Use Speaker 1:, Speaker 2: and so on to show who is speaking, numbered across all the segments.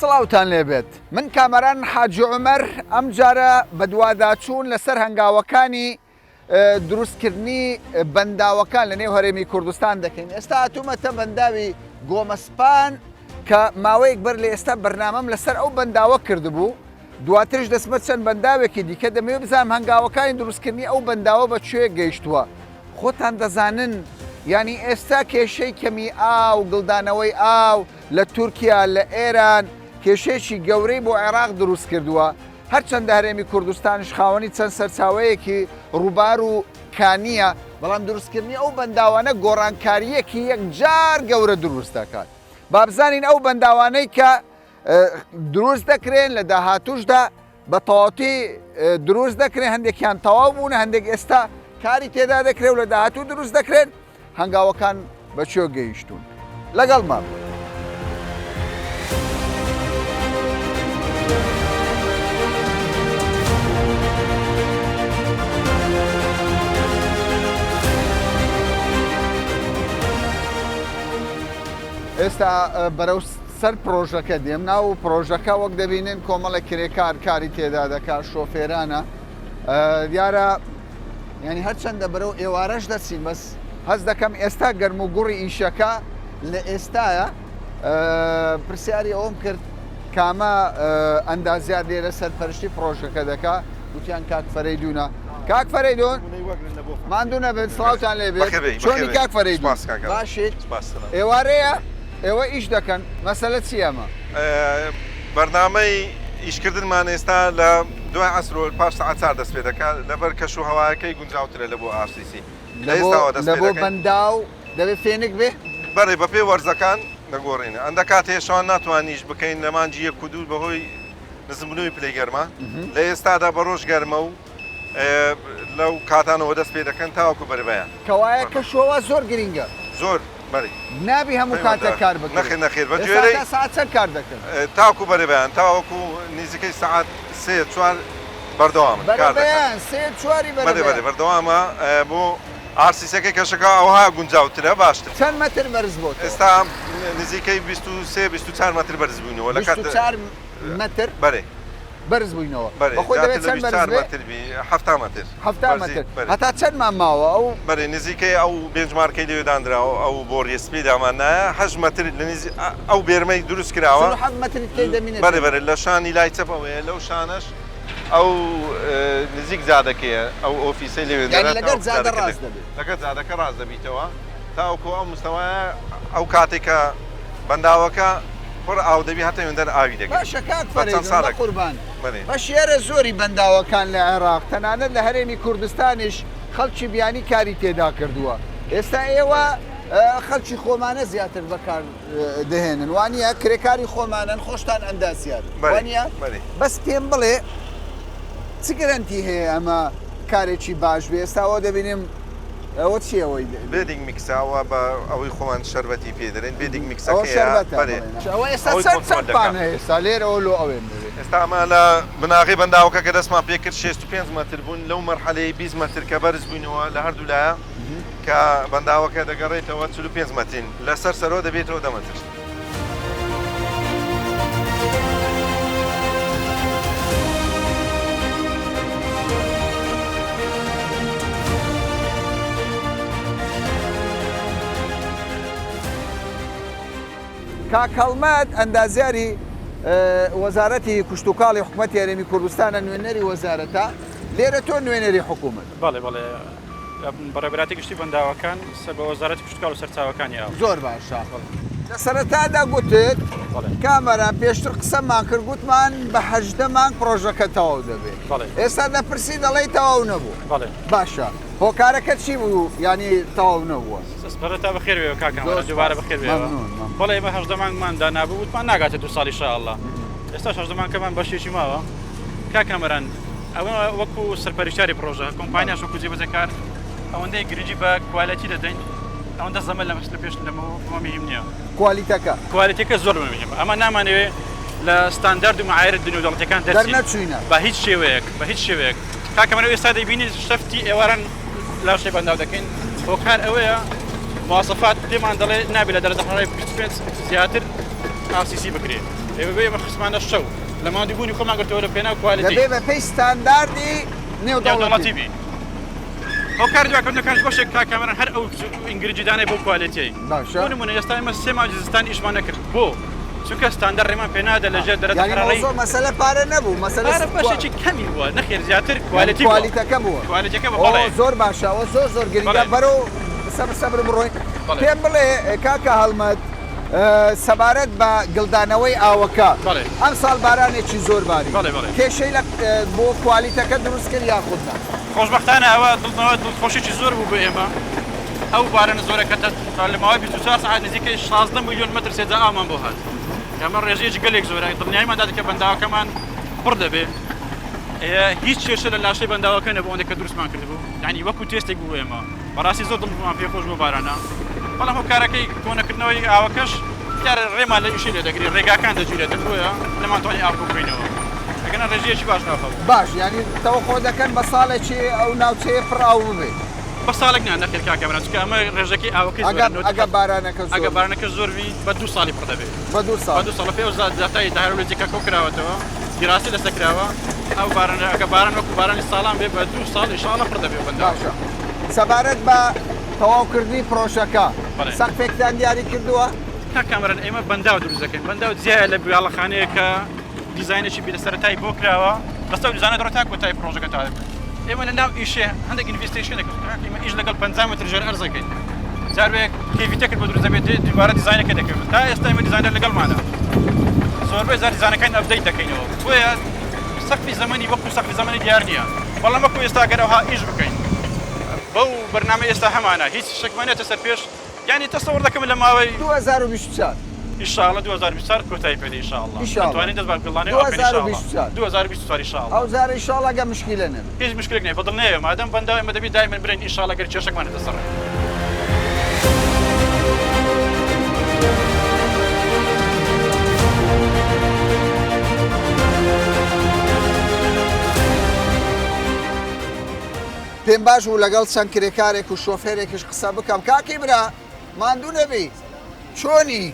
Speaker 1: سڵاوتان لێبێت من کامەران حاجی عومەر ئەمجارە بەدواداچوون لەسەر هەنگاوەکانی دروستکردنی بەنداوەکان لە نێو هەرێمی کوردستان دەکەین ئێستا هاتوومەتە بەنداوی گۆمەسپان کە ماوەیەک بەر لە ئێستا بەرنامەم لەسەر ئەو بەنداوە کردبوو دواترش دەچمە چەند بەنداوێکی دیکە دەمەوێت بزانم هەنگاوەکانی دروستکردنی ئەو بەنداوە بە کوێ گەیشتووە خۆتان دەزانن یانی ئێستا کێشەی کەمی ئاو گڵدانەوەی ئاو لە تورکیا لە ئێران کێشەیەکی گەورەی بۆ عێراق دروست کردووە هەرچەندە هەرێمی کوردستانیش خاوەنی چەند سەرچاوەیەکی ڕووبار و کانییە، بەڵام دروستکردنی ئەو بەنداوانە گۆڕانکارییەکی یەکجار گەورە دروست دەکات. با بزانین ئەو بەنداوانەی کە دروست دەکرێن لە داهاتووشدا بە تەواوەتی دروست دەکرێن، هەندێکیان تەواو بوون، هەندێک ئێستا کاری تێدا دەکرێت و لە داهاتوو دروست دەکرێن. هەنگاوەکان بە کوێ گەیشتوون؟ لەگەڵمان بن. ئێستا بەرەو سەر پرۆژەکە دێم ناو پرۆژەکە وەک دەبینن کۆمەڵێک کرێکار کاری تێدا دەکات شۆفێرانە دیارە یانی هەرچەندە بەرەو ئێوارەش دەچین بەس هەست دەکەم ئێستا گەرم و گوڕی ئیشەکە لە ئێستاە پرسیاری ئەوم کرد کامە ئەندازیار لێرە سەرپەرشتی پرۆژەکە دەکا وتیان کاک فەرەیدونە کاک فەرەیدون ماندوو نەبن سڵاوتان لێ بێت چۆنی کاک فەرەیدون باشیت ئێوارەیە ئێوە ئیش دەکەن مەسەلە چییە ئەمە؟
Speaker 2: بەرنامەی ئیشکردنمان ئێستا لە دوای عەسر و پاش سەعات چار دەست پێ دەکات، لەبەر کەش و هەوایەکەی گونجاوترە لە بۆ RCC. لە ئێستاوە دەست
Speaker 1: لە
Speaker 2: پێ
Speaker 1: بۆ
Speaker 2: دەکەین.
Speaker 1: بەنداو دەبێ فێنک بێ؟
Speaker 2: بەڵێ بەپێی وەرزەکان دەگۆڕین. هەندە کات هەیە شەوان ناتوانین ئیش بکەین لە مانگی یەک و دوو بەهۆی نزمبوونەوەی پلەی گەرما. لە ئێستادا بە ڕۆژ گەرمە و لەو کاتانەوە دەست پێ دەکەن تاوەکو بەرەبەیان.
Speaker 1: کەوایە کەشوهەوا زۆر گرینگە.
Speaker 2: زۆر بەری.
Speaker 1: نابی هەموو کاتێک کار بکرێت.
Speaker 2: نەخێر نەخێر بە گوێرەی.
Speaker 1: ئێستا تا سەعات چەند کار دەکەن؟
Speaker 2: تاوەکو بەرەبەیان تاوەکو نزیکەی سەعات سێ چوار بەردەوامن کار دەکەن.
Speaker 1: بەرەبەیان سێ چواری بەرەبەیان.
Speaker 2: بەرێ بەرێ بەردەوامە بۆ RCC ەکەی کەشەکە ئەوها گونجاوترە باشترە.
Speaker 1: چەند مەتر بەرز بۆتەوە؟
Speaker 2: ئێستا نزیکەی 23 24 مەتر بەرز بووینەوە لە کات.
Speaker 1: 24 مەتر؟
Speaker 2: بەرێ.
Speaker 1: بەرز بووینەوە.
Speaker 2: بەرێ
Speaker 1: بەخۆی دەبێت
Speaker 2: زیاتر لە
Speaker 1: چەند بەرز
Speaker 2: 24
Speaker 1: بێ؟
Speaker 2: مەتر بی 70 مەتر.
Speaker 1: 70
Speaker 2: بەرزی
Speaker 1: مەتر.
Speaker 2: بەرێ.
Speaker 1: هەتا چەندمان ماوە ئەو؟
Speaker 2: بەرێ نزیکەی ئەو benchmark ەی لەوێ دانراوە ئەو بۆڕیە سپی دامان نایە هەشت مەتر لە نزی ئەو بێرمەی دروست کراوە.
Speaker 1: 47 مەتری تێ دەمینێت.
Speaker 2: بەرێ بەرێ لە شانی لای چەپ ئەوەیە لەو شانەش ئەو نزیک جادەکەیە ئەو ئۆفیسەی لەوێ
Speaker 1: یانی
Speaker 2: دەرە
Speaker 1: لەگەر
Speaker 2: تاوەکو
Speaker 1: جادە
Speaker 2: جادەکە
Speaker 1: ڕاست
Speaker 2: دێ
Speaker 1: دەبێت.
Speaker 2: لەگەر جادەکە ڕاست دەبیتەوە تاوەکو ئەو مستەوایە ئەو کاتێک کە بەنداوەکە پڕ ئاو دەبی هەتا وێندەر ئاوی دەگری
Speaker 1: باشە کاک
Speaker 2: بە چەند
Speaker 1: فەرەیدون بە
Speaker 2: ساڵێک
Speaker 1: قوربان
Speaker 2: بەێ.
Speaker 1: بەشی هەرە زۆری بەنداوەکان لە عێراق تەنانەت لە هەرێمی کوردستانیش خەڵکی بیانی کاری تێدا کردووە ئێستا ئێوە خەڵکی خۆمانە زیاتر بەکار دەهێنن وانە کرێکاری خۆمانن خۆشتان ئەندازیارن وانە بەس پێم بڵێ چ گرەنتی هەیە ئەمە کارێکی باش بێ ئێستا ئەوە دەبینیم ئەوە چیە ئەوەی
Speaker 2: bedding mix ە ئەوە بە ئەوەی خۆمان شەربەتی پێ دەرێن bedding mix ەکەیە بەرێ
Speaker 1: ئەوە ئێستا چەند چەند پان هەیە ئێستا لێرەوە لۆ ئەوێن دەبێت
Speaker 2: ئێستا ئەمە لە بناغەی بەنداوەکە کە دەستمان پێ کرد 65 مەتر بوون لەو مەرحەلەی 20 مەتر کە بەرز بووینەوە لە هەردوو لایە کە بەنداوەکە دەگەڕێتەوە 45 مەترین لەسەر سەرۆ دەبێتەوە دە مەتر.
Speaker 1: کاک هەڵمەت ئەندازیاری وەزارەتی کشتوکاڵی حکومەتی هەرێمی کوردستانە نوێنەری وەزارەتە لێرە تۆ نوێنەری حکوومەت.
Speaker 3: بەڵێ بەڵێ بەڕێوەبەرایەتی گشتی بەنداوەکان سەر بە وەزارەتی کشتوکاڵ و سەرچاوەکانی ئاو.
Speaker 1: زۆر باشە لە سەرەتادا گوتت کامەران پێشتر قسەمان کرد گوتمان بە 18 مانگ پرۆژەکە تەواو دەبێت ئێستا دەپرسی دەڵێی تەواو نەبوو باشە هۆکارەکە چی بوو یانی تەواو نەبووە؟
Speaker 3: سەرەتا بەخێر بێەوە کاک کامەران دووبارە بەخێر بێەوە بەڵێ ئێمە 18 مانگمان دانابوو وتمان ناگاتە دوو ساڵ ئینشاءاللە ئێستا 18 مانگەکەمان بەشێکی ماوە کاک کامەران ئەوە وەکو سەرپەرشتیاری پڕۆژە، کۆمپانیاش وەکو جێبەجێکار ئەوەندەی گرنگی بە quality دەدەین ئەوەندە زەمەن لە لە پێش لەمەوە بۆ مهم نییە.
Speaker 1: کوالیتەکە.
Speaker 3: کوالیتەکە زۆر مهمە ئەمە نامانەوێ لە ستاندارد و معایر نێودەوڵەتیەکان دەرچین
Speaker 1: دەرنەچوینە.
Speaker 3: بە هیچ شێوەیەک بە هیچ شێوەیەک کاکە من ئێستا دەیبینی شەفتی ئێواران لاشەی بەنداو دەکەین هۆکار ئەوەیە مواسەفات پێمان دەڵێ نابێت لە دەرەجە حەرارەی 25 زیاتر RCC بکرێت. ئێمە بێ ئێمە خستمانە شەو لە ماندووبوونی خۆمان گرتەوە لە پێناو quality.
Speaker 1: دەبێ بە پێی ستانداردی نێودەوڵەتی
Speaker 3: نێودەوڵەتی بی. هۆکاری دواکەوتنەکانیش بەشێک کاک کامەران هەر ئەو ئینگرجیدانەی بۆ quality ەی.
Speaker 1: باشە.
Speaker 3: بۆ نموونە ئێستا ئێمە سێ مانگی زستان ئیشمان نەکرد بۆ؟ چونکە ستاندەر ڕێمان پێ نادا لە ژێر دەرەجە
Speaker 1: یانی
Speaker 3: حەرارەی
Speaker 1: مەوزوع مەسەلە پارە نەبوو مەسەلە
Speaker 3: پارە
Speaker 1: س-
Speaker 3: بەشێکی کەمی بووە نەخێر زیاتر
Speaker 1: یانی
Speaker 3: quality بووە.
Speaker 1: quality ەکە بووە.
Speaker 3: quality ەکە بووە
Speaker 1: ئۆ
Speaker 3: بەڵێ.
Speaker 1: زۆر باشە ئەوە زۆر زۆر گرنگە
Speaker 3: بەڵێ.
Speaker 1: بەرەو سەبر سەبر بڕۆین.
Speaker 3: بەڵێ.
Speaker 1: پێم بڵێ کاکە هەڵمەت سەبارەت بە گلدانەوەی ئاوەکە، ئەمساڵ بارانێکی زۆر باری، کێشەی لە بۆ quality ەکە دروست کرد یاخود نا؟
Speaker 3: خۆشبەختانە ئەوە دڵنەوە دڵخۆشیی زۆر بوو بۆ ئێمە، ئەو بارانە زۆرە کە لە ماوەی 24 سەعات نزیکەی 16 ملیۆن مەتر سێجا ئاومان بۆ هات، کە ئەمە ڕێژەیەکی گەلێک زۆرە، دڵنیاییمان داد کە بەنداوەکەمان پڕ دەبێ، هیچ کێشە لە لاشەی بەنداوەکە نەبوو ئەوەندە کە دروستمان کردبوو، یانی وەکو تێستێک بوو بۆ ئێمە. بەڕاستی زۆر دڵمان پێ خۆش بوو بارانە بەڵام هۆکارەکەی کۆنەکردنەوەی ئاوەکەش دیارە ڕێمان لە ئیشی لێ دەگری ڕێگاکان دەگیرێتن بۆیە نەمانتوانی ئاو کۆبکەینەوە ئەگەنا ڕێژەیەکی باش ئاو هەبوو.
Speaker 1: باش یانی تەوەقۆ دەکەن بە ساڵێکی ئەو ناوچەیە پڕ ئاو ببێ؟
Speaker 3: بە ساڵێک نا نەخێر کاک کامەران چونکە ئەمە ڕێژەکەی ئاوەکەی زۆرە
Speaker 1: ئەگەر ئەگەر بارانەکە زۆر
Speaker 3: ئەگەر بارانەکە زۆر بی بە دوو ساڵی پڕ دەبێ.
Speaker 1: بە دوو ساڵ.
Speaker 3: بە دوو ساڵ بەپێی ئەو داتای hydrology کە کۆ کراوەتەوە دیراسی لەسەر کراوە ئەو بارانە ئەگەر باران وەکو بارانی ساڵان بێ بە دوو ساڵ ئیشاڵڵا پڕ دەبێ بەنداو.
Speaker 1: باشە سەبارەت بە تەواوکردنی پرۆژەکە سەقفێکتان دیاری کردووە؟
Speaker 3: کاک کامەران ئێمە بەنداو دروست دەکەین بەنداو جیایە لە بویاڵەخانەیەک کە دیزاینێکی بی لە سەرەتای بۆ کراوە لەسەر دیزانە دەڕۆ تا کۆتایی پرۆژەکە تا ئێمە لە ناو ئیشێ هەندێک investigation دەکەین ئێمە ئیش لەگەڵ 50 متر ژێر ئەرز دەکەین جارێک cavity ەکەت بۆ دروست دەبێت دووبارە دیزاینەکە دەکەوێت تا ئێستا ئێمە designer لەگەڵمانە زۆربەی جار دیزانەکان update دەکەینەوە بۆیە سەقفی زەمەنی وەکو سەقفی زەمەنی دیار نییە بەڵام وەکو ئێستا گەر ئەوها ئیش بکەین بەو بەرنامەی ئێستا هەمانە هیچ شتێکمان نێتە سەر پێش یانی تەسەوڕ دەکەم لە ماوەی
Speaker 1: 2024
Speaker 3: ئیشاڵە 2024 کۆتایی پێ دێ ئیشاڵڵا
Speaker 1: ئیشاڵڵا
Speaker 3: دەتوانین دەست بە گوڵانەی ئاو بکەین ئیشاڵڵا
Speaker 1: 2024
Speaker 3: 2024 ئیشاڵڵا
Speaker 1: ئەو جارە ئیشاڵڵا گە مشکیلە نەبێ.
Speaker 3: هیچ مشکلێک نیە بەدڵنیایە مادەم بەنداو ئێمە دەبی دایمەن برێین ئیشاڵڵا گەر کێشەکمان هێتە سەر ڕێ.
Speaker 1: پێم باش بوو لەگەڵ چەند کرێکارێک و شۆفێرێکیش قسە بکەم کاکی برا ماندوو نەبی چۆنی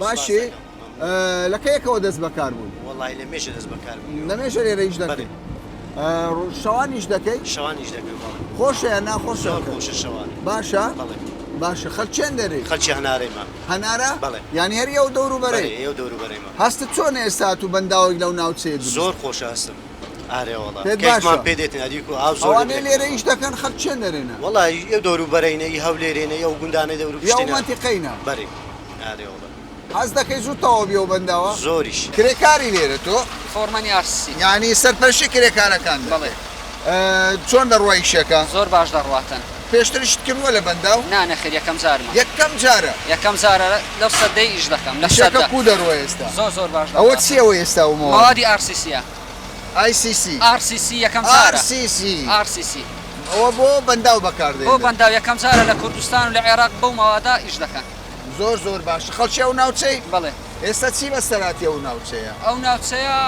Speaker 1: باشی لە کەیەکەوە دەست بەکار بووی؟
Speaker 4: وەڵی لە مێژە دەست بەکار بووم.
Speaker 1: لە مێژە لێرە ئیش دەکەی؟ شەوان ئیش دەکەی؟
Speaker 4: شەوان ئیش دەکەم بەڵێ.
Speaker 1: خۆشە یان ناخۆشە؟
Speaker 4: زۆر خۆشە شەوان.
Speaker 1: باشە؟
Speaker 4: بەڵێ.
Speaker 1: باشە خەلکێن دەرێی؟
Speaker 4: خەلکی هەنارەیمە.
Speaker 1: هەنارە؟
Speaker 4: بەڵێ.
Speaker 1: یانی هەر ئەو دەوروبەرەی؟
Speaker 4: بەڵێ ئەو دەوروبەرەیمە.
Speaker 1: هەستت چۆنە ئێستا هاتوو بەنداوێک لەو ناوچەیە دروست؟
Speaker 4: زۆر خۆشە هەستم. ئارێ وەڵا.
Speaker 1: پێت باشە؟
Speaker 4: کەیفمان پێ دێتن ئەدیکو ئاو زۆر
Speaker 1: ئەوانەی لێرە ئیش دەکەن خەلک چێن دەرێنە؟
Speaker 4: وەڵا ئەو دەوروبەرەینە ئی هەولێرێنە ئی ئەو گوندانەی دەوروپشتینە.
Speaker 1: ئی ئەو مەنتیقەینە؟
Speaker 4: بەرێ. ئارێ وەڵا.
Speaker 1: حەز دەکەی زوو تەواو بی ئەو بەنداوە؟
Speaker 4: زۆریش.
Speaker 1: کرێکاری لێرە تۆ؟
Speaker 5: فۆرمەنی RCC.
Speaker 1: یانی سەرپەرشتی کرێکارەکان دەکەی؟
Speaker 5: بەڵێ.
Speaker 1: چۆن دەڕوا ئیشەکە؟
Speaker 5: زۆر باش دەڕواتن.
Speaker 1: پێشتر ئیشت کردووە لە بەنداو؟
Speaker 5: نا نەخێر یەکەم جارمە.
Speaker 1: یەکەم جارە؟
Speaker 5: یەکەم جارە لەو سەدەی ئیش دەکەم لە
Speaker 1: ئیشەکە
Speaker 5: سەدە.
Speaker 1: کوو دەڕوا ئێستا؟
Speaker 5: زۆر زۆر باش
Speaker 1: ئەوە
Speaker 5: دەڕواتن.
Speaker 1: چییە ئەوە ئێستا ئەو مەوادە؟
Speaker 5: مەوادی RCC یە.
Speaker 1: ICC.
Speaker 5: RCC یەکەم جارە.
Speaker 1: RCC.
Speaker 5: RCC.
Speaker 1: ئەوە بۆ بەنداو بەکار
Speaker 5: بۆ
Speaker 1: دێنن.
Speaker 5: بەنداو یەکەم جارە لە کوردستان و لە عێراق بەو مەوادە ئیش دەکەن.
Speaker 1: زۆر زۆر باشە خەڵکی ئەو ناوچەی؟
Speaker 5: بەڵێ.
Speaker 1: ئێستا چی بەسەرهاتی ئەو ناوچەیە؟
Speaker 5: ئەو ناوچەیە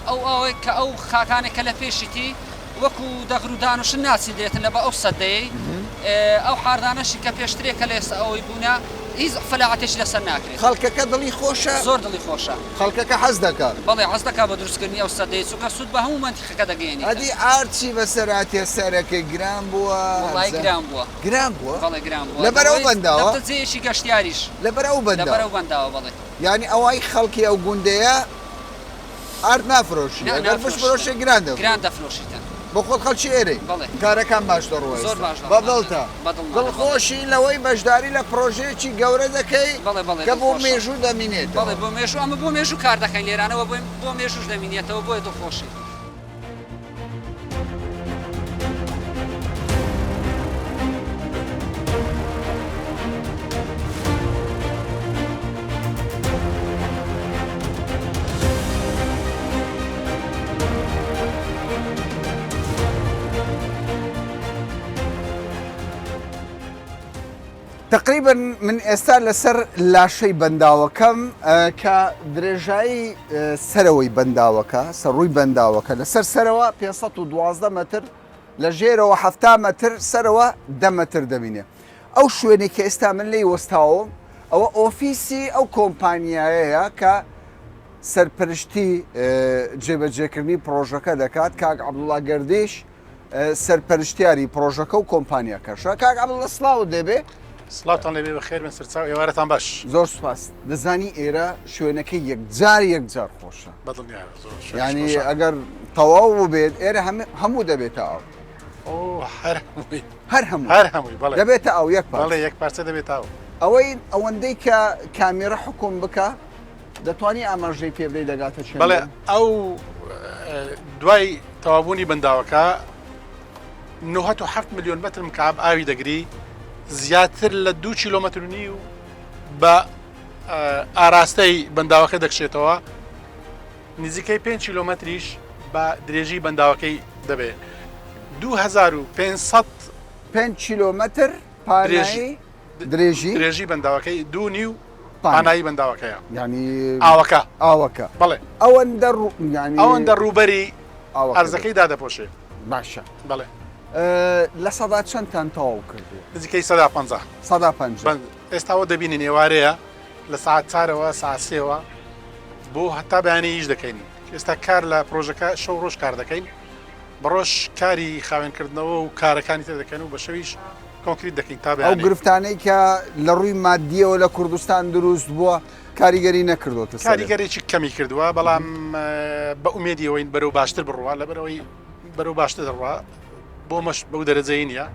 Speaker 5: ئەو ئەوەی کە ئەو خاکانەی کە لە پێشیتی وەکو دەغر و دانوشن ناچیندرێتن لە بە ئەو سەدەیەی ئەو حاردانەشی کە پێشترێ کە لە ئێستا ئەوەی بوونە هیچ فەلاعەتێکی لەسەر ناکرێت.
Speaker 1: خەڵکەکە دڵی خۆشە؟
Speaker 5: زۆر دڵی خۆشە.
Speaker 1: خەڵکەکە حەز دەکات؟
Speaker 5: بەڵێ حەز دەکات بە دروستکردنی ئەو سەدەیە چونکە سوود بە هەموو مەنتیقەکە دەگەیەنیتن.
Speaker 1: ئەدی ئارد چی بەسەرهاتیە سعرەکەی گران بووە؟
Speaker 5: وەڵایی گران بووە.
Speaker 1: گران بووە؟
Speaker 5: بەڵێ گران بووە.
Speaker 1: لەبەر ئەو بەنداوە؟
Speaker 5: دەبتە جێیەکی گەشتیاریش.
Speaker 1: لەبەر ئەو بەنداوە؟
Speaker 5: لەبەر ئەو بەنداوە بەڵێ.
Speaker 1: یانی ئەوای خەڵکی ئەو گوندەیە ئارد نافرۆشی
Speaker 5: نا
Speaker 1: ئەگەر
Speaker 5: نافرۆشیتن.
Speaker 1: بشفرۆشێ گران دەفرۆشی.
Speaker 5: گران دەفرۆشیتن.
Speaker 1: بۆ خۆت خەڵکی ئێرەی؟
Speaker 5: بەڵێ.
Speaker 1: کارەکان باش دەڕوا
Speaker 5: زۆر
Speaker 1: ئێستا؟
Speaker 5: باش دەڕوا.
Speaker 1: بەدڵتە؟
Speaker 5: بەدڵمانە بەڵێ.
Speaker 1: دڵخۆشی لەوەی بەشداری لە پڕۆژەیەکی گەورە دەکەی
Speaker 5: بەڵێ بەڵێ
Speaker 1: کە بۆ
Speaker 5: دڵخۆشم.
Speaker 1: مێژوو دەمینێتەوە.
Speaker 5: بەڵێ بۆ مێژوو ئەمە بۆ مێژوو کار دەکەین لێرانەوە بۆ مێژووش دەمینێتەوە بۆیە دڵخۆشین.
Speaker 1: تەقریبەن من ئێستا لەسەر لاشەی بەنداوەکەم کە درێژایی سەرەوەی بەنداوەکە سەر ڕووی بەنداوەکە لەسەر سەرەوە 512 مەتر لە ژێرەوە 70 مەتر سەرەوە دە مەتر دەبینێ ئەو شوێنێک کە ئێستا من لێی وەستاوم ئەوە ئۆفیسی ئەو کۆمپانیایەیە کە سەرپەرشتی جێبەجێکردنی پڕۆژەکە دەکات، کاک عەبدوڵا گەردیش سەرپەرشتیاری پڕۆژەکە و کۆمپانیاکەشە. کاک عەبدوڵا سڵاوت لێبێ.
Speaker 6: سڵاوتان لێبێ بەخێر بن سەرچاو ئێوارەتان باش.
Speaker 1: زۆر سوپاس. دەزانی ئێرە شوێنەکەی یەکجار یەکجار خۆشە.
Speaker 6: بەدڵنیایەوە زۆر شوێنێکی
Speaker 1: یانی
Speaker 6: خۆشە.
Speaker 1: ئەگەر تەواو بووبێت ئێرە هەموو دەبێتە ئاو.
Speaker 6: ئۆ هەر هەمووی.
Speaker 1: هەر هەمووی.
Speaker 6: هەر هەمووی بەڵێ.
Speaker 1: دەبێتە ئاو یەک پارچە.
Speaker 6: بەڵێ یەک پارچە دەبێتە ئاو.
Speaker 1: ئەوەی ئەوەندەی کە کامێرە حوکم بکا دەتوانی ئاماژەی پێ بدەی دەگاتە چێندە؟
Speaker 6: بەڵێ ئەو دوای تەواوبوونی بەنداوەکە 97 ملیۆن مەتر مکعب ئاوی دەگری زیاتر لە دو کیلۆمەتر و نیو بە ئاراستەی بەنداوەکە دەکشێتەوە نزیکەی 5 کیلۆمەتریش بە درێژی بەنداوەکەی دەبێت 2500
Speaker 1: 5 کیلۆمەتر پانایی درێژی
Speaker 6: درێژی بەنداوەکەی دوو نیو پانایی بەنداوەکەیە
Speaker 1: یعنی
Speaker 6: ئاوەکە
Speaker 1: ئاوەکە
Speaker 6: بەڵێ
Speaker 1: ئەوەندە ینی
Speaker 6: ئەوەندە ڕووبەری ئەرزەکەی دادەپۆشێ
Speaker 1: باشە
Speaker 6: بەڵێ
Speaker 1: لە سەدا چەندتان تەواو کردو
Speaker 6: نزیکەی سەدا پ
Speaker 1: سەدا پ
Speaker 6: ئێستاوە دەبینین ئێوارەیە لە ساعت چارەوە ساعت سێوە بۆ هەتا بەیانی ئیش دەکەین ئێستا کار لە پرۆژەکە شەو ڕۆژ کار دەکەین بەڕۆژ کاری خاوێنکردنەوە و کارەکانی تر دەکەن و بە شەویش کۆنکریت دەکەین تا
Speaker 1: ئەو
Speaker 6: بەیانی.
Speaker 1: گرفتانەی کە لە ڕووی مادییەوە لە کوردستان دروست بووە کاریگەری نەکردۆتە سەرت؟
Speaker 6: کاریگەریی کەمی کردووە، بەڵام بە ئومێدی ئەوەین بەرەو باشتر بڕوا، لەبەرئەوەی بەرەو باشتر دەڕوا، بۆ مەش بەو دەرەجەی نییە،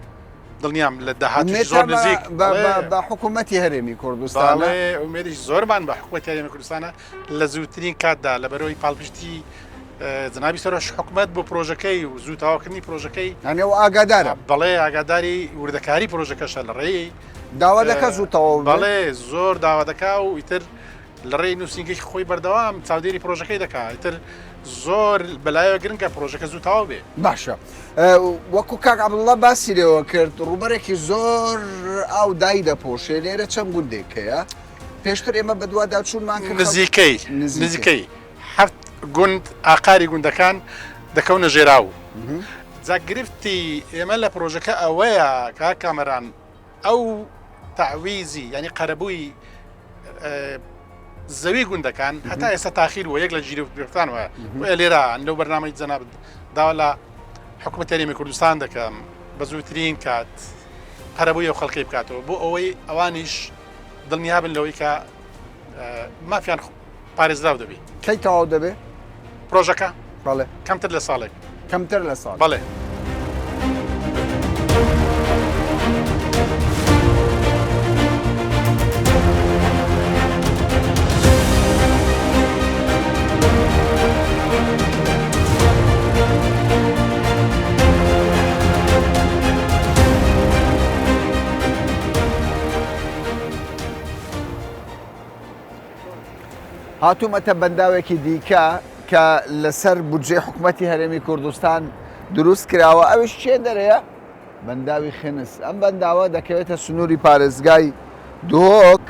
Speaker 6: دڵنیام لە داهاتووی زۆر
Speaker 1: ئومێدتان بە
Speaker 6: نزیک
Speaker 1: بە
Speaker 6: بەڵێ
Speaker 1: بە بە حکوومەتی هەرێمی کوردستانە؟
Speaker 6: بەڵێ ئومێدیش زۆرمان بە حکوومەتی هەرێمی کوردستانە لە زووترین کاتدا لەبەرئەوەی پاڵپشتی جەنابی سەرۆک حکومەت بۆ پرۆژەکەی و زوو تەواوکردنی پرۆژەکەی
Speaker 1: یعنی ئەو ئاگادارە
Speaker 6: بەڵێ ئاگاداری وردەکاری پرۆژەکەشە لە ڕێی
Speaker 1: داوا دەکا زوو تەواو بێت؟
Speaker 6: بەڵێ زۆر داوا دەکا و ئیتر لە ڕێی نووسینگەی خۆی بەردەوام چاودێری پرۆژەکەی دەکا ئیتر زۆر بەلایەوە گرنگە پرۆژەکە زوو تەواو بێ.
Speaker 1: باشە وەکو کاک عەبدوڵڵا باسی لێوە کرد ڕووبەرێکی زۆر ئاو دای دەپۆشێ لێرە چەند گوندێک هەیە پێشتر ئێمە بەدواداچوونمان کرد
Speaker 6: نزیکەی نزیکەی هەفت گوند ئاقاری گوندەکان دەکەونە ژێراو جا گرفتی ئێمە لە پرۆژەکە ئەوەیە کاک کامەران ئەو تەعویزی یعنی قەرەبووی زەوی گوندەکان هەتا ئێستا تاخیر وە یەک لە گیرفتان وایە بۆیە لێرە لەو بەرنامەی جەنابت داوا لە حکوومەت هەرێمی کوردستان دەکەم بە زووترین کات قەرەبووی ئەو خەڵکەی بکاتەوە بۆ ئەوەی ئەوانیش دڵنیابن لەوەی کە مافیان پارێزراو دەبی.
Speaker 1: کەی تەواو دەبێ؟
Speaker 6: پرۆژەکە؟
Speaker 1: بەڵێ.
Speaker 6: کەمتر لە ساڵێک.
Speaker 1: کەمتر لە ساڵێک.
Speaker 6: بەڵێ.
Speaker 1: هاتوومەتە بەنداوێکی دیکە کە لەسەر بودجەی حکومەتی هەرێمی کوردستان دروست کراوە ئەویش چێ دەرەیە بەنداوی خنس ئەم بەنداوە دەکەوێتە سنووری پارێزگای دهۆک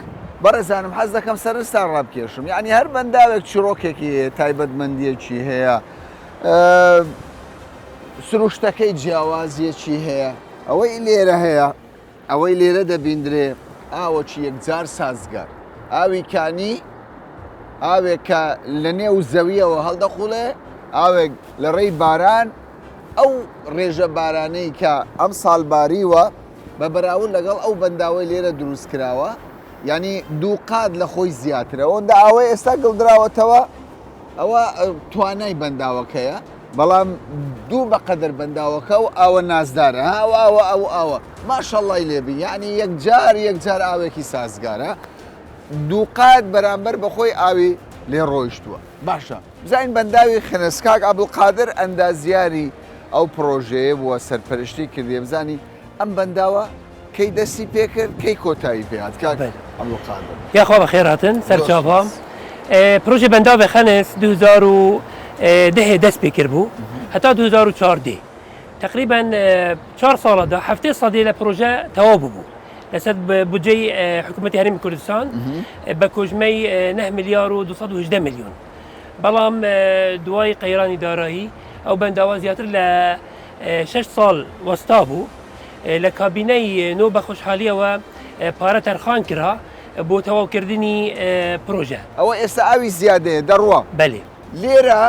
Speaker 1: بەڕێزانم حەز دەکەم سەرنجتان ڕابکێشم یعنی هەر بەنداوێک چیرۆکێکی هەیە تایبەتمەندیەکی هەیە سروشتەکەی جیاوازیەکی هەیە ئەوەی لێرە هەیە ئەوەی لێرە دەبیندرێ ئاوەکی یەکجار سازگار، ئاوی کانی، ئاوێک کە لە نێو زەوییەوە هەڵدەقوڵێ، ئاوێک لە ڕێی باران، ئەو ڕێژە بارانەی کە ئەمساڵ باریوە بە بەراورد لەگەڵ ئەو بەنداوەی لێرە دروست کراوە، یانی دووقات لە خۆی زیاترە. ئەوەندە ئاوەی ئێستا گڵدراوەتەوە، ئەوە توانای بەنداوەکەیە. بەڵام دوو بەقەدەر بەنداوەکە ئەو ئاوە نازدارە ها ئەو ئاوە ئەو ئاوە ماشەڵڵای لێبی یعنی یەکجار یەکجار ئاوێکی سازگارە دووقات بەرامبەر بەخۆی ئاوی لێ ڕۆیشتووە باشە بزانین بەنداوی خنس کاک عەبدولقادر ئەندازیاری ئەو پڕۆژەیە بووە سەرپەرشتی کردیە بزانی ئەم بەنداوە کەی دەستی پێکرد کەی کۆتایی پێهات کاک عەبدولقادر؟
Speaker 7: یاخوا بەخێرهاتن سەرچاوە پرۆژەی بەنداوێ خەنس 2010 دەست پێ کرد بوو هەتا 2014 تقریبا چوار ساڵەدا هەفتێ سەدی لە پرۆژە تەواو ببوو لەسەر بودجەی حکوومەتی هەرێمی کوردستان بە کۆژمەی 9 ملیار و 218 میلیۆن بەڵام دوای قەیرانی دارایی ئەو بەنداوە زیاتر لە شش ساڵ وەستا بوو لە کابینەی نۆ بە خۆشحالیەوە پارە تەرخان کرا. بۆ تەواوکردنی پرۆژە.
Speaker 1: ئەوە ئێستا ئاوی زیادەیە دەڕوا.
Speaker 7: بەلێ.
Speaker 1: لێرە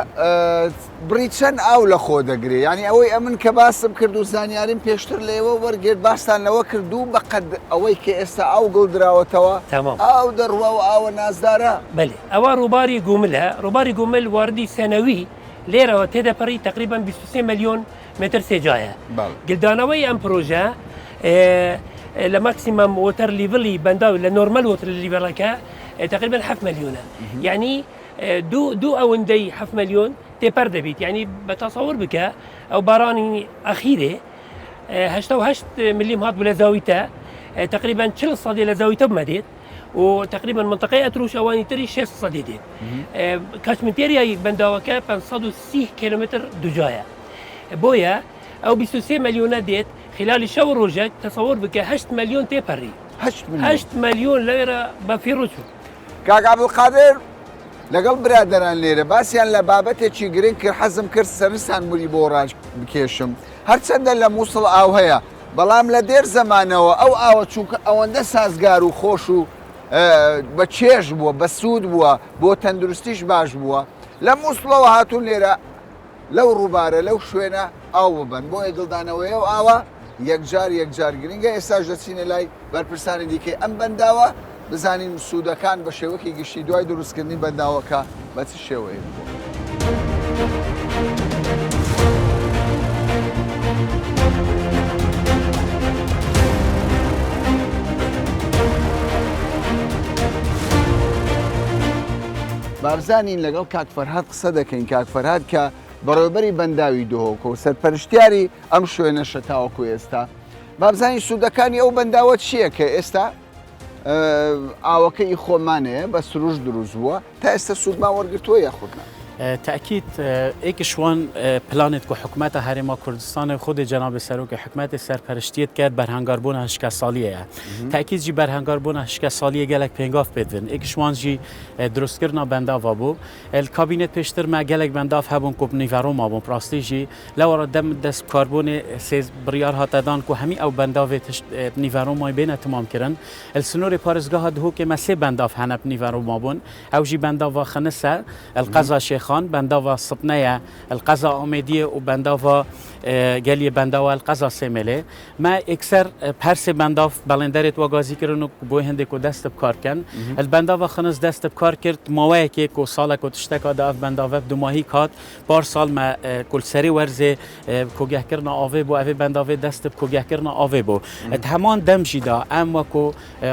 Speaker 1: بڕی چەند ئاو لە خۆ دەگرێ؟ یانی ئەوەی ئەمن کە باسم کرد و زانیاریم پێشتر لە ئێوە وەرگرت باستان لەوە کرد دوو بە قەد ئەوەی کە ئێستا ئاو گڵ دراوەتەوە ئاو دەڕوا و ئاوە نازدارە.
Speaker 7: بەلێ ئەوە ڕووباری گوملە، ڕووباری گومل واردی سەنەوی لێرەوە تێدەپەڕی تەقریبەن 23 ملیۆن متر سێجایە. گلدانەوەی ئەم پرۆژە لە maximum water level ی بەنداو لە normal water level ەکە تقریبا 7 ملیۆنە یعنی دوو دوو ئەوەندەی 7 ملیۆن تێپەر دەبیت یعنی بە تەسەور بکە ئەو بارانی ئەخیرێ 88 ملیم هات بوو لە زاویتە تقریبا 40 سەدی لە زاویتە بمەدێت و تقریبا منطقەی ئەتروش ئەوانی تری 6 سەدی دێت catchment area ی بەنداوەکە 530 کیلومتر دوجایە بۆیە ئەو 23 ملیۆنە دێت خلالی شەو ڕۆژێک تەسەور بکە 8 ملیۆن تێپەڕی 8 ملیۆن لەوێرە بە فیڕۆ چوو.
Speaker 1: کاک عەبدولقادر لەگەڵ برادەران لێرە باسیان لە بابەتێکی گرنگ کرد حەزم کرد سەرنجتان موری بۆ ڕابکێشم هەرچەندە لە موسڵ ئاو هەیە بەڵام لە دێر زەمانەوە ئەو ئاوە چونکە ئەوەندە سازگار و خۆش و بە چێژ بووە بە سوود بووە بۆ تەندروستیش باش بووە لە موسڵەوە هاتوون لێرە لەو ڕووبارە لەو شوێنە ئاو ببەن بۆیە گڵدانەوەی ئەو ئاوە یەکجار یەکجار گرنگە ئێستاش دەچینە لای بەرپرسانی دیکەی ئەم بەنداوە بزانین سوودەکان بە شێوەکی گشتی دوای دروستکردنی بەنداوەکە بە چ شێوەیەک بووە. بابزانین لەگەڵ کاک فەرهاد قسە دەکەین، کاک فەرهاد کە بەڕێوەبەری بەنداوی دهۆکە و سەرپەرشتیاری ئەم شوێنەشە تاوەکو ئێستا، بابزانین سوودەکانی ئەو بەنداوە چییە کە ئێستا ئاوەکە ئی خۆمانەیە بە سروشت دروست بووە، تا ئێستا سوودمان وەرگرتووە یاخود نا؟
Speaker 8: تەئکید ئێکش وان پلانێت کو حکومەتە هەرێما کوردستانێ خودێ جەنابێ سەرۆکێ حکومەتێ سەرپەرشتیێت کەت بەرهەنگاربوونا هشکەساڵیەیە. تەئکید ژی بەرهەنگاربوونا هشکەساڵیە گەلەک پێنگاف پێدڤن. ئێکش وان ژی دروستکردنا بەنداڤا بوو. ال کابینێت پێشتر مە گەلەک بەنداڤ هەبوون کو نیڤەڕۆ مابوون پراستی ژی لەوەڕ دەم دەست بکاربوونێ سێ بڕیار هاتە دان کو هەمی ئەو بەنداڤێ تشت نیڤەڕۆ مای بێنە تمام کرن. ال سنورێ پارێزگاها دهۆکێ مە سێ بەنداڤ هەنە نیڤەڕۆ مابوون. ئەو ژی بەنداڤا خنسە، ال قەزا شێخان، بەنداڤا سپنەیە، ال قەزا ئامێدیێ و بەنداڤا گەلیێ بەنداوە ال قەزا سێمێلێ. مە ئێکسەر هەر سێ بەنداڤ بەڵێندەرێت وە گازی کرن و بۆی هەندێک و دەست بکار کەن. ال بەنداڤا خنس دەست بکار کرد ماوەیەکێ کو ساڵەک و تشتەکا دا ئەڤ بەنداڤە دوماهی کات پار ساڵ مە کو سەرێ وەرزێ کۆگەه کرنا ئاڤێ بۆ ئەڤێ بەنداڤێ دەست بکۆگەه کرنا ئاڤێ بۆ. ت هەمان دەم ژی دا ئەم وەکو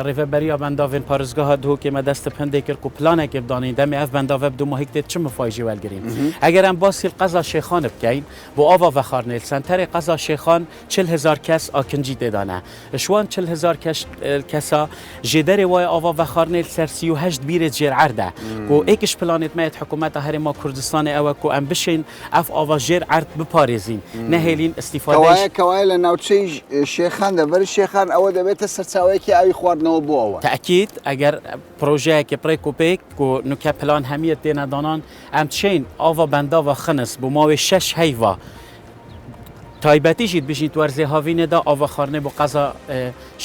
Speaker 8: ڕێڤەبەریا بەنداڤێن پارێزگاها دهۆکێ مە دەست بهندێ کرد کو پلانەکێ بدانین دەمێ ئەڤ بەنداڤە بدوماهیک تێت چ مفای ژێ وەلگرین. ئەگەر ئەم باسی قەزا شێخان بکەین بۆ ئاڤا ڤەخارنێ سەنتەرێ قەزا شێخان 40 هزار کەس ئاکنجی تێدانە. ژ وان 40 هزار کەسا ژێدەرێ وایە ئاڤا ڤەخارنێ سەر 38 بیرێت ژێر عەردە. کو ئێکش پلانێت مەیەت حکوومەتا هەرێما کوردستانێ ئەوە کو ئەم بشێن ئەف ئاڤا ژێر عەرد بپارێزین نەهێلین ئیستیفادەیش.
Speaker 1: کەوایە کەوایە لە ناوچەی شێخان دەڤەری شێخان ئەوە دەبێتە سەرچاوەیەکی ئاوی خواردنەوە بۆ ئەوان.
Speaker 8: تەئکید ئەگەر پرۆژەیەکی ڕێک و پێک کو نوکە پلان هەمیە تێنە دانان ئەم چێن ئاڤا بەنداڤا خنس بۆ ماوەی شەش هەیڤا تایبەتیشیت بژیت وەرزێ هاوینێدا ئاڤا خواردنێ بۆ قەزا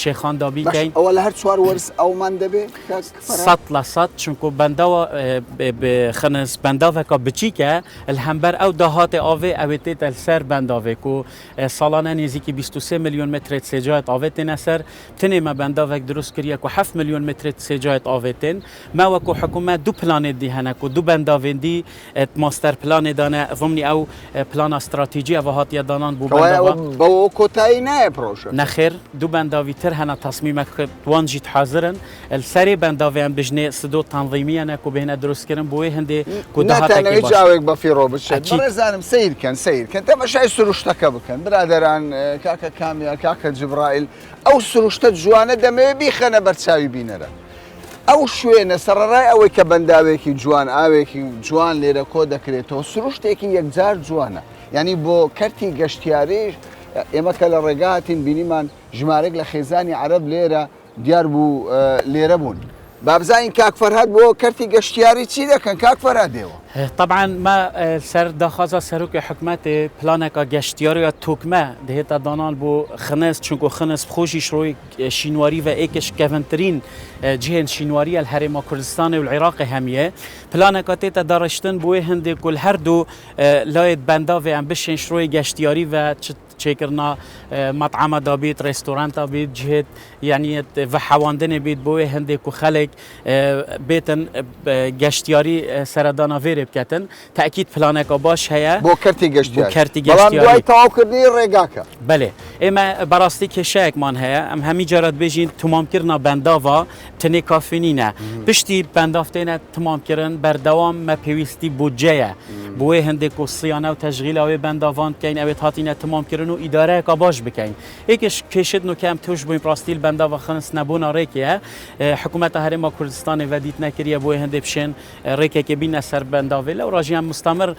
Speaker 8: شێخان دابین
Speaker 1: باش
Speaker 8: کەین.
Speaker 1: ئەوە لە هەر چوار وەرز ئاومان دەبێ کاک فەرهاد؟
Speaker 8: 100% چونکو بەنداوە خنس بەنداوەکە بچیکە لە هەمبەر ئەو داهاتێ ئاڤێ ئەوێ تێتە سەر بەنداوێ کو ساڵانە نزیکی 23 ملیۆن مترێت سێجایەت ئاڤێ تێنە سەر تنێ مە بەنداوێک دروست کریە کو 7 ملیۆن مترێت سێجایەت ئاڤێ تێن مە وەکو حکوومەت دوو پلانێت دی هەنە کو دوو بەنداوێن دی ماستەر پلانێ دانە ضمنی ئەو پلانە ستراتیجی ئەوە هاتیە دانان بۆ
Speaker 1: کەوایە
Speaker 8: بەنداوە.
Speaker 1: ئەوە بەوە کۆتایی نایە پرۆژەکە؟
Speaker 8: نەخێر دوو بەنداوی تر هەنە تەسمیمە وان ژیت حازرن لسەرێ بەنداوێ ئەم بژنێ سدۆ تەنظیمیەنە کو بێنە دروست کرن بۆ هەندێ کو داهاتەکی
Speaker 1: ناتانەوێ هیچ
Speaker 8: باش.
Speaker 1: ئاوێک بەفیڕۆ بچێت
Speaker 8: ئەکید.
Speaker 1: بەڕێزانم سەیر کەن سەیر کەن تەمەشای سروشتەکە بکەن برادەران کاکە کامیار کاکە جبرائیل ئەو سروشتە جوانە دەمەوێ بیخەنە بەرچاوی بینەران ئەو شوێنە سەڕەڕای ئەوەی کە بەنداوێکی جوان، ئاوێکی جوان لێرە کۆ دەکرێتەوە، سروشتێکی یەکجار جوانە. یانی بۆ کەرتی گەشتیاریش ئێمە کە لە ڕێگا هاتین بینیمان ژمارەیەک لە خێزانی عەرەب لێرە دیار بوو لێرە بوون. با بزانین کاک فەرهاد بۆ کەرتی گەشتیاری چی دەکەن کاک فەرهاد ئێوە؟
Speaker 8: تەبعەن مە سەر داخوازا سەرۆکی حکومەتێ پلانەکا گەشتیاری یا تۆکمە دهێتە دانان بۆ خنس چونکو خنس بخۆشیش ڕووی شینواری و ئێکش کەڤنترین جهێن شینواریە لە هەرێما کوردستانێ و لە عیراقێ هەمیە پلانەکا تێتە داڕشتن بۆ هەندێک و لە هەردوو لایەت بەنداوێ ئەم بشێن شڕۆی گەشتیاری و چێکردنا مەتعەمە دابیت ڕێستۆرانتا بیت جهێت یعنی ڤحەواندنێ بیت بۆ هەندێک و خەلک بێتن گەشتیاری سەردانا ڤێرێ بکەتن تاکید پلانەکە باش هەیە
Speaker 1: بۆ کەرتی گەشتیاری کەرتی گەشتیاری بەڵام دوای تەواوکردنی ڕێگاکە.
Speaker 8: بەلێ ئێمە بەڕاستی کێشەیەکمان هەیە ئەم هەمی جارە دبێژین تمامکردنا بەنداڤا تنێ کافی نینە پشتی بەنداڤ تێنە تمامکردن بەردەوام مە پێویستی بودجەیە بۆیە هەندێک و سیانە و تەشغیل ئەوێ بەنداڤان بکەین ئەوێت هاتینە تمامکردن و ئیدارەیەکا باش بکەین یەکێش کێشت نو کە ئەم توش بووین ڕاستی بەنداڤا خنس نەبوونا ڕێکیە حکوومەتە هەرێما کوردستانی ڤەدیت نەکریە بۆیە هەندێ بشێن ڕێکێکێ بینە سەر بەنداڤێ لەو ڕاژیان مستەمر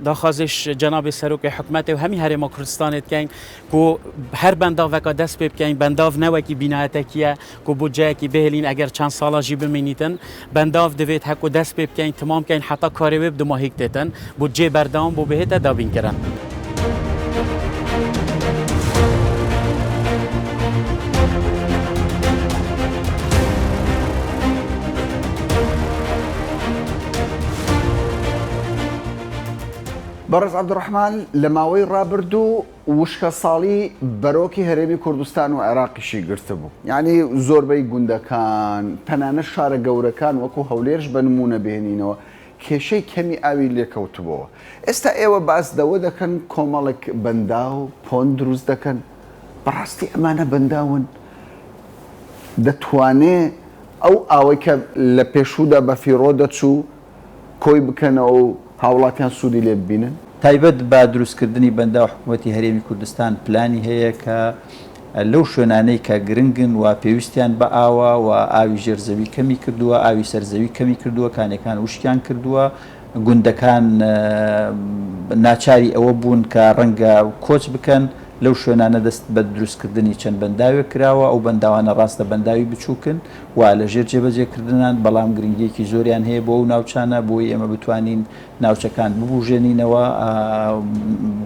Speaker 8: داخوازش جەنابی سەرۆکی حکومەتێ و هەمی هەرێما کوردستانێ دکەین کو هەر بەنداڤەکە دەست پێ بکەین بەنداڤ نەوەکی بینایەتەکیە کو بودجەیەکی بهێلین ئەگەر چەند ساڵە ژی بمینیتن بەنداڤ دەبێت هەکو دەست پێ بکەین تمام کەین حتا کارێ وێ بدماهیک تێتن بودجێ بەردەوام بۆ بهێتە دابین کرن.
Speaker 1: بەڕێز عەبدولڕەحمان لە ماوەی ڕابردوو وشکەساڵی بەرۆکی هەرێمی کوردستان و عێراقیشی گرتبوو، یانی زۆربەی گوندەکان، تەنانەت شارە گەورەکان وەکو هەولێرش بە نموونە بهێنینەوە، کێشەی کەمی ئاوی لێکەوتبۆوە. ئێستا ئێوە باس لەوە دەکەن کۆمەڵێک بەنداو، پۆند دروست دەکەن، بەڕاستی ئەمانە بەنداون دەتوانێ ئەو ئاوەی کە لە پێشوودا بەفیڕۆ دەچوو کۆی بکەنەوە و هاوڵاتیان سوودی لێ ببینن؟
Speaker 9: تایبەت بە دروستکردنی بەنداو حکومەتی هەرێمی کوردستان پلانی هەیە کە لەو شوێنانەی کە گرنگن و پێویستیان بە ئاوە و ئاوی ژێر زەوی کەمی کردووە، ئاوی سەر زەوی کەمی کردووە، کانیەکان وشکیان کردووە، گوندەکان ناچاری ئەوە بوون کە ڕەنگە کۆچ بکەن، لەو شوێنانە دەست بە دروستکردنی چەند بەنداوێک کراوە، ئەو بەنداوانە ڕاستە بەنداوی بچووکن و لە ژێر جێبەجێکردنان، بەڵام گرنگییەکی زۆریان هەیە بۆ ئەو ناوچانە، بۆی ئێمە بتوانین ناوچەکان ببوژێنینەوە،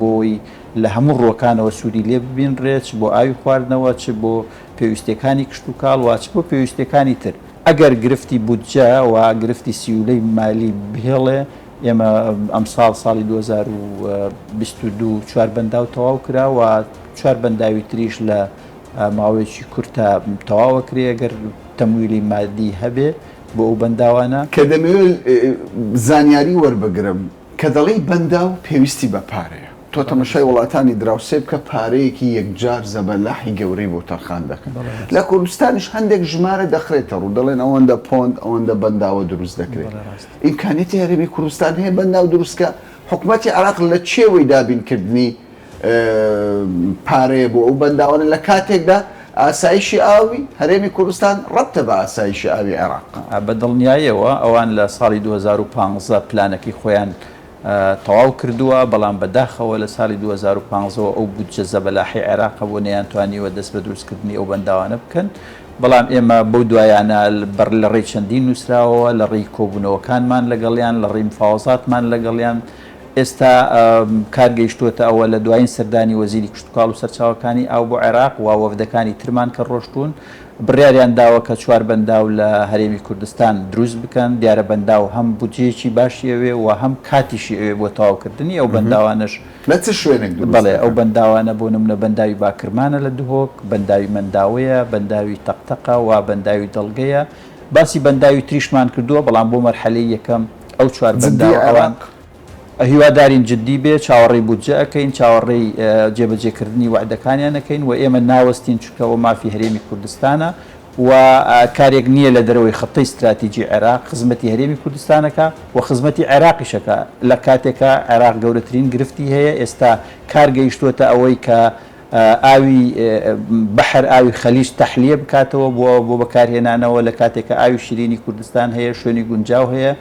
Speaker 9: بۆی لە هەموو ڕووەکانەوە سوودی لێ ببینرێ، چ بۆ ئاوی خواردنەوە، چ بۆ پێویستییەکانی کشتوکاڵ و چ بۆ پێویستییەکانی تر. ئەگەر گرفتی بودجە و گرفتی سیولەی مالی بهێڵێ، ئێمە ئەمساڵ ساڵی 2022 چوار بەنداو تەواو کرا و چوار بەنداوی تریش لە ماوەیەکی کورتە تەواوە کرێ ئەگەر تەمویلی مادی هەبێ بۆ ئەو بەنداوانە.
Speaker 1: کە دەمەوێت زانیاری وەربگرم، کە دەڵێی بەنداو پێویستی بە پارەیە، تۆ تەمەشای وڵاتانی دراوسێ بکە پارەیەکی یەکجار زەبەلاحی گەورەی بۆ تەرخان دەکەن. لە کوردستانیش هەندێک ژمارە دەخرێتە ڕوو دەڵێن ئەوەندە پۆند ئەوەندە بەنداوە دروست دەکرێت. ئیمکانیەتی هەرێمی کوردستان هەیە بەنداو دروست کا؟ حکومەتی عێراق لە چێوەی دابینکردنی پارەیە بۆ ئەو بەنداوانە لە کاتێکدا ئاسایشی ئاوی هەرێمی کوردستان ڕەبتە بە ئاسایشی ئاوی عێراق.
Speaker 9: بە دڵنیایەوە ئەوان لە ساڵی 2015 پلانەکەی خۆیان تەواو کردووە، بەڵام بە داخەوە لە ساڵی 2015 وە ئەو بودجە زەبەلاحەی عێراق هەبوو نەیانتوانیوە دەست بە دروستکردنی ئەو بەنداوانە بکەن، بەڵام ئێمە بەو دوایانە لە ڕێی چەندین نووسراوەوە، لە ڕێی کۆبوونەوەکانمان لەگەڵیان، لە ڕێی مفاوەزاتمان لەگەڵیان، ئێستا کار گەیشتووەتە ئەوە لە دوایین سەردانی وەزیری کشتوکاڵ و سەرچاوەکانی ئاو بۆ عێراق و وەفدەکانی ترمان کە ڕۆشتوون، بڕیاریان داوە کە چوار بەنداو لە هەرێمی کوردستان دروست بکەن، دیارە بەنداو هەم بودجەیەکی باشی ئەوێ و هەم کاتیشی ئەوێ بۆ تەواوکردنی ئەو بەنداوانەش.
Speaker 1: لە چ شوێنێک دروست
Speaker 9: بەڵێ ئەو دەکەن؟ بەنداوانە بۆ نمونە بەنداوی باکرمانە لە دهۆک، بەنداوی مەنداوەیە، بەنداوی تەقتەقە و بەنداوی دەڵگەیە. باسی بەنداوی تریشمان کردووە، بەڵام بۆ مەرحەلەی یەکەم ئەو چوار
Speaker 1: جدییە
Speaker 9: بەنداوە ئەوان
Speaker 1: عێراق؟
Speaker 9: هیوادارین جدی بێ، چاوەڕێی بودجە ئەکەین، چاوەڕێی جێبەجێکردنی وەعدەکانیان ئەکەین و ئێمە ناوەستین چونکە ئەوە مافی هەرێمی کوردستانە و کارێک نییە لە دەرەوەی خطەی ستراتیجی عێراق، خزمەتی هەرێمی کوردستان ئەکا و خزمەتی عێراقیش ئەکا لە کاتێکا عێراق گەورەترین گرفتی هەیە، ئێستا کار گەیشتووەتە ئەوەی کە ئاوی بەحر، ئاوی خەلیج تەحلیە بکاتەوە بۆ بۆ بەکارهێنانەوە لە کاتێکا ئاوی شیرینی کوردستان هەیە، شوێنی گونجاو هەیە.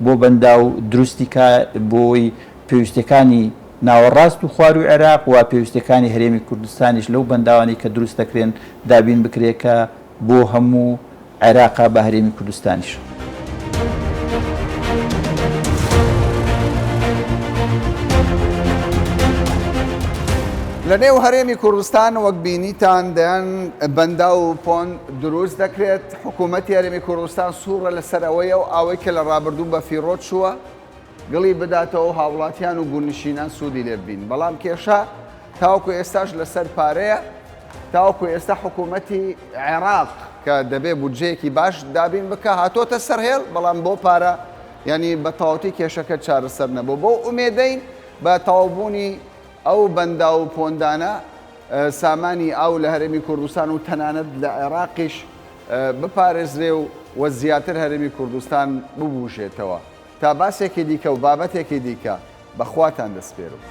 Speaker 9: بۆ بەنداو دروستی کا بۆی پێویستیەکانی ناوەڕاست و خواروی عێراق و پێویستیەکانی هەرێمی کوردستانیش لەو بەنداوانەی کە دروست دەکرێن دابین بکرێ کە بۆ هەموو عێراقە بە هەرێمی کوردستانیش.
Speaker 1: لە نێو هەرێمی کوردستان وەک بینیتان دەیان بەنداو و پۆند دروست دەکرێت، حکوومەتی هەرێمی کوردستان سووڕە لەسەر ئەوەی ئەو ئاوەی کە لە ڕابردوو بە فیڕۆ چووە گڵی بداتەوە و هاوڵاتیان و گوندنشینان سوودی لێ ببین، بەڵام کێشە تاوەکو ئێستاش لەسەر پارەیە، تاوەکو ئێستا حکوومەتی عێراق کە دەبێ بودجەیەکی باش دابین بکا هاتۆتە سەر هێڵ، بەڵام بۆ پارە یانی بە تەواوەتی کێشەکە چارەسەر نەبوو. بەو ئومێدەین بە تەواوبوونی ئەو بەنداو و پۆندانە سامانی ئاو لە هەرێمی کوردستان و تەنانەت لە عێراقیش بپارێزرێ و و زیاتر هەرێمی کوردستان ببوژێتەوە. تا باسێکی دیکە و بابەتێکی دیکە بە خواتان دەسپێرم.